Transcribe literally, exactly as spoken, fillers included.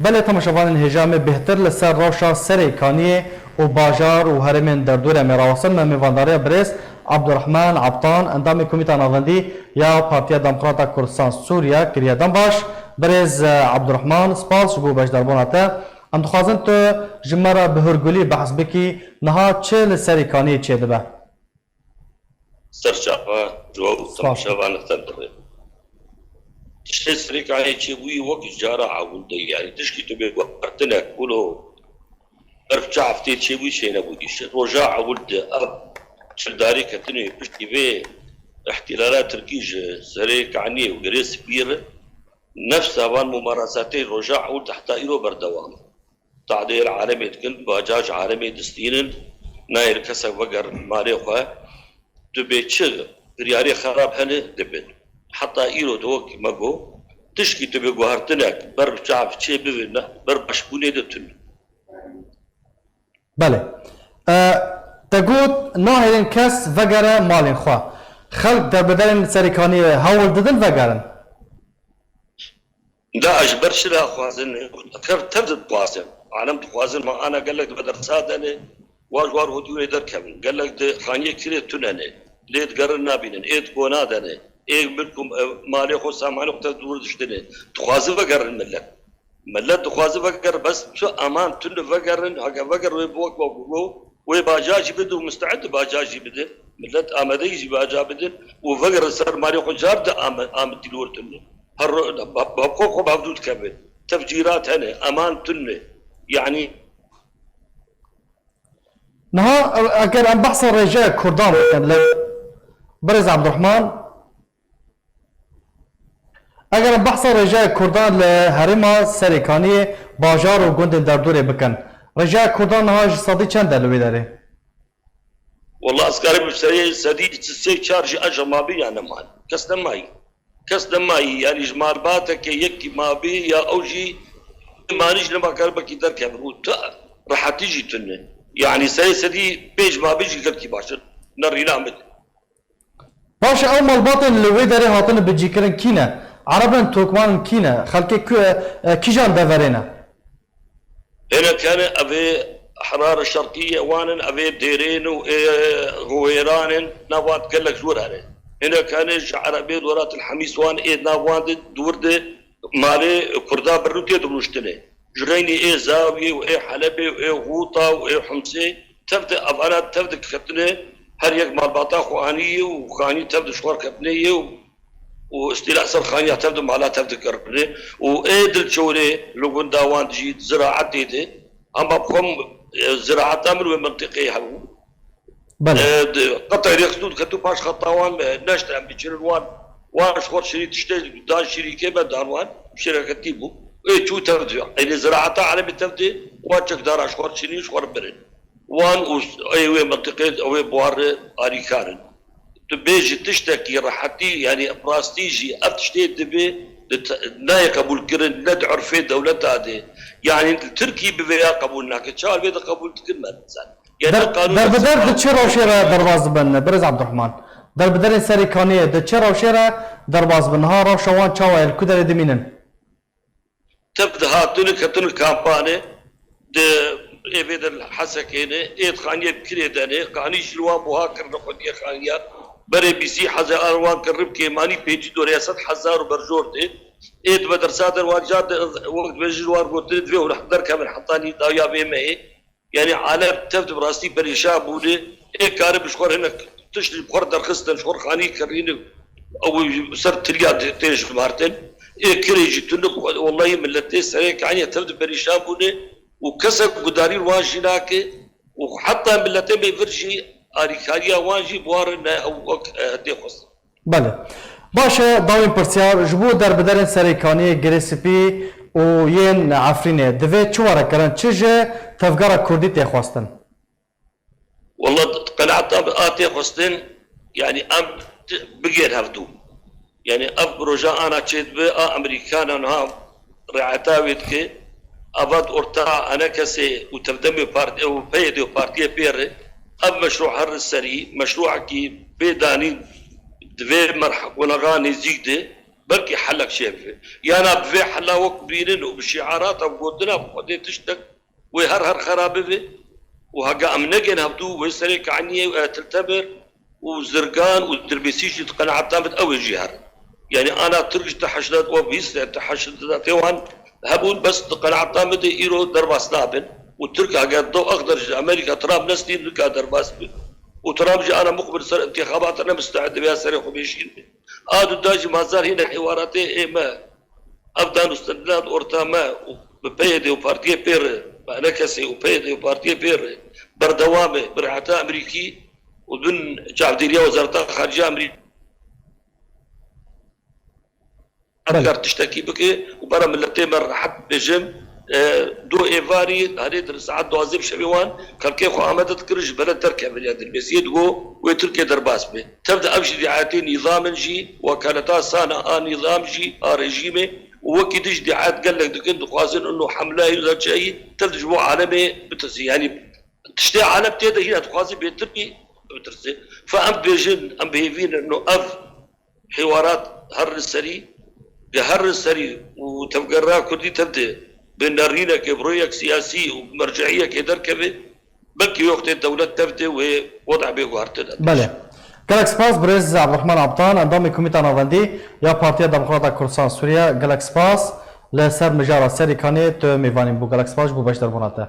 Belê, temaşevanên hêja me, bêhtir li ser rewşa Serê Kaniyê û bajar û herêmên derdorê me rawestin, me mêvandariya birêz Abdurrahman Abtan, endamê Komîta Navendî ya Partiya Demokrata Kurdistan Sûriye kiriye. Dem baş, birêz, e, Abdurrahman, spas ji bo beşdarbûna te. Em dixwazin tu ji me re bi hûrgulî behs bikî, niha çi li Serê Kaniyê çêdibe? Ser çava ji we û temaşevanê te dibe. Tiştê Serê Kaniyê çêbûyî wek ji cara ewil de, yanî tişkî tu bê guhertinek wilo berf çi heftê çêbûyî çênebûyî. Ji roja ewil de ev çildarî ketinê piştî vê îhtîlala Tirkî ji Serê Kaniyê û Girê Spî re nefsa van mumarasatê roja ewil de heta îro berdewam e. Tadê li alemê dikin, baca ji alemê distînin, nayê li kesek vegerin malê xwe, tu bê çi biryarê xerab hene dibin. Heta îro de wekî me got, tişkî tu bê guhertinek ber çav çê bivê, ne, ber başbûnê de tune. Belê. E, te got, nahêlin kes vegere malên xwe. Xelk derbiderên Serê Kaniyê hewl didin vegerin. Da ji ber çira xwazin, tev, tev dixwazin. Alem dixwazin, ma ana gelek di medersa de ne, wa ji war hodî wê derkevin. Gelek di xaniyê kirê tune ne. Lê digerin nabînin, ê di kona de ne. Ê milk û, e, malê xwe, samanê xwe tev dûr diştine. Dixwazin vegerin millet. Millet dixwazin vegerin, bes tu eman tune vegerin, heke vegerin wê bi wek wek got, wê baca jî bidin û misteed baca jî bidin. Millet amadeyî jî baca bidin û vegerin ser malê xwe car de am-, amitî li wir tune. Her ro-, ba-, ba-, xwe, xwe bavdû dikeve. Tefcîrat hene, eman tune. Yanî Niha, e-, eger em behsa rêjeya Kurdan bikin, li Birêz Abdurrahman, eger em behsa rêjeya Kurdan li herêma Serê Kaniyê, bajar û gundên derdorê bikin, rêjeya Kurdan niha ji sedî çend e li wê derê? Wela ez karim bi serê sedî sê çar jî aja mabî ya neman. Kes nemayî. Kes nemayî, yanî ji malbateke yekî mabî ya ew jî manî jî nema karbekî derkevin û tu rehetî jî tune. Yanî serê sedî pênc mabî jî gelkî baş in. Ne rîna min. Baş e, ew malbatên li wê derê hatine bicîkirin kî ne? Ereb in, Turkman in, kî ne? Xelkê ku, e, kîjan deverê ne? Hinek hene, ev ê Herara Şerqî ye, wan in, ev ê Dêrên û ê Xwêran in, nav wan gelek jor hene. Hinek hene ji Erebê li Welatil Hemîs, wan ê nav wan de dûr de malê Kurda birûkê dirûştine. Ji reynî ê Zawiyê û ê Helebê û ê Xûta û ê Humsê, tev de evana tev de ketine, her yek malbata xwe anî ye û xanî tev de ji xwe ketine ye û û îstîla ser xaniya tev de mala tev de kirine û ê Dilçorê li gunda wan jî ziraetê de, hema bi xwe, e, ziraeta min wê mintiqeyê hebû. Belê. E, di, qetê rêxistin û diketû paş xeta wan, e, neşt em biçinin wan, wan ji xwe şirî tiştê dan şirîkê me dan wan, şireketî bû. Ê çû tev de, eynê ziraeta alemê tev de, wan çekdara ji xwe şirî ji xwe birin. Wan û ê wê mintiqê, ew ê buhar alîkar in. Tu bêjî tiştekî rehetî, yanî bi rastî jî ev tiştê dibê di te-, nayê qebûlkirin, ne di urfê dewleta de. Yanî li Tirkî bi vê ya qebûl nake. Çawa vê de qebûl dikin me nizan. Yani Der-, qanûn derbider di çi rewşê re derbas dibin, Birêz Abdurrahman? Derbiderên Serê Kaniyê di çi rewşê re derbas dibin? Niha rewşa wan çawa ye? Li ku derê dimînin? Tev dihatin û ketin kampanê, di êvê de li Hesekê ne, ê di xaniyê kirê de ne, xanî jî li wan buha kirine xwediyê xaniya. Berê bîsî hezar wan kiribkê, manî pêncî dorê sed hezar û berjor tê. Ê di medersa de wan car de, wek dibêjin wan gotin, divê hûn derkevin heta nî dawiya vê mehê. Yanî alem tev di bi rastî perîşan bûne. Ê karibin ji xwe re hinek tişt ji xwe re derxistin, ji xwe re xanî kirîne, ew ser tiliya tê jimartin. Ê kirê jî tune, wellahî miletê Serê Kaniyê tev di perîşan bûne û kesek gudarî li wan jî nake û heta miletê me vir jî alîkariya wan jî bi wan re ne ew wek, eh, tê xwestin. Belê. Baş e, dawîn pirsyar, ji bo derbiderên Serê Kaniyê, Girê Spî û yên Efrînê divê çi were kirin, çi ji tevgera Kurdî tê xwestin? Wela qenaeta min a tê xwestin, yanî em t-, bigên hevdû. Yanî ev proje ana çêdibe, a Amerîkana niha riayeta wê dike. Ava di orta enekesê û tevdemê part-, û P Y D û partiyê pê re. Ev meşrû her li serî, meşrûekî bê danîn di vê merh-, qonaxa nêzîk de, Belkî helek çêbibe. Yana bi vê hela wek bînin û bi şiarata û gotina bi Xwedê tiştek wê her her xera bibe û hega em negên hevdû wê serê Kaniyê û Etil Temir û Zirgan û Dirbêsî jî di qenaeta min de ew ê jî herin. Yanî ana Tirk ji teheşdat û bîst teheşdatê wan hebûn, bes di qenaeta min de îro derbas nabin û Tirk hege do exder ji Amerîka Trump nestîn nika derbas bi û Trump jî ana muqbil ser intixabata ne misteed dibe ya serê xwe bêşîn be. A du da jî mazar hîne hêwaratê ê me. Ev dan û standina di orta me û bi P Y D û partiyê pê re, me ne kesê û P Y D û partiyê pê re berdewam e, bi reheta Amerîkî û bin çavdêriya Wezareta Xarice Amerîkî. Belê. Eger tiştekî bike û bera miletê me rehet bêjim, e, do êvarî herê di saet duwazdeh bi şevê wan xelkê xwe amade dikir ji bere derkevin ya Dirbêsiyê digo wê Tirkiye derbas be. Tev de ev jî diayetê nîzam in jî, wekaleta sana a nîzam jî, a rejîmê û wekî din jî diayet gelek dikin, dixwazin ino hemleyê û derçeyî tev de ji bo alemê bitirsî. Yanî tiştê alem tê de hîna dixwaze bêtir bî, bitirse. Fe em dibêjin, em bi hêvî ne ino ev hêwarat herin serî, ge herin serî û tevgera Kurdî tev de bi nerînekê, bi rûyek siyasî û bi merceiyekê derkeve, belkî wextê dewlet tev de wê weda bê guhertin. Belê. Gelek spas birêz Abdurrahman Aptan, endamê Komîta Navendî ya Partiya Demokrata Kurdistan Sûriye. Gelek spas li ser mijara Serî Kanê tu mêvanî bû. Gelek spas ji bo beşdarbûna te.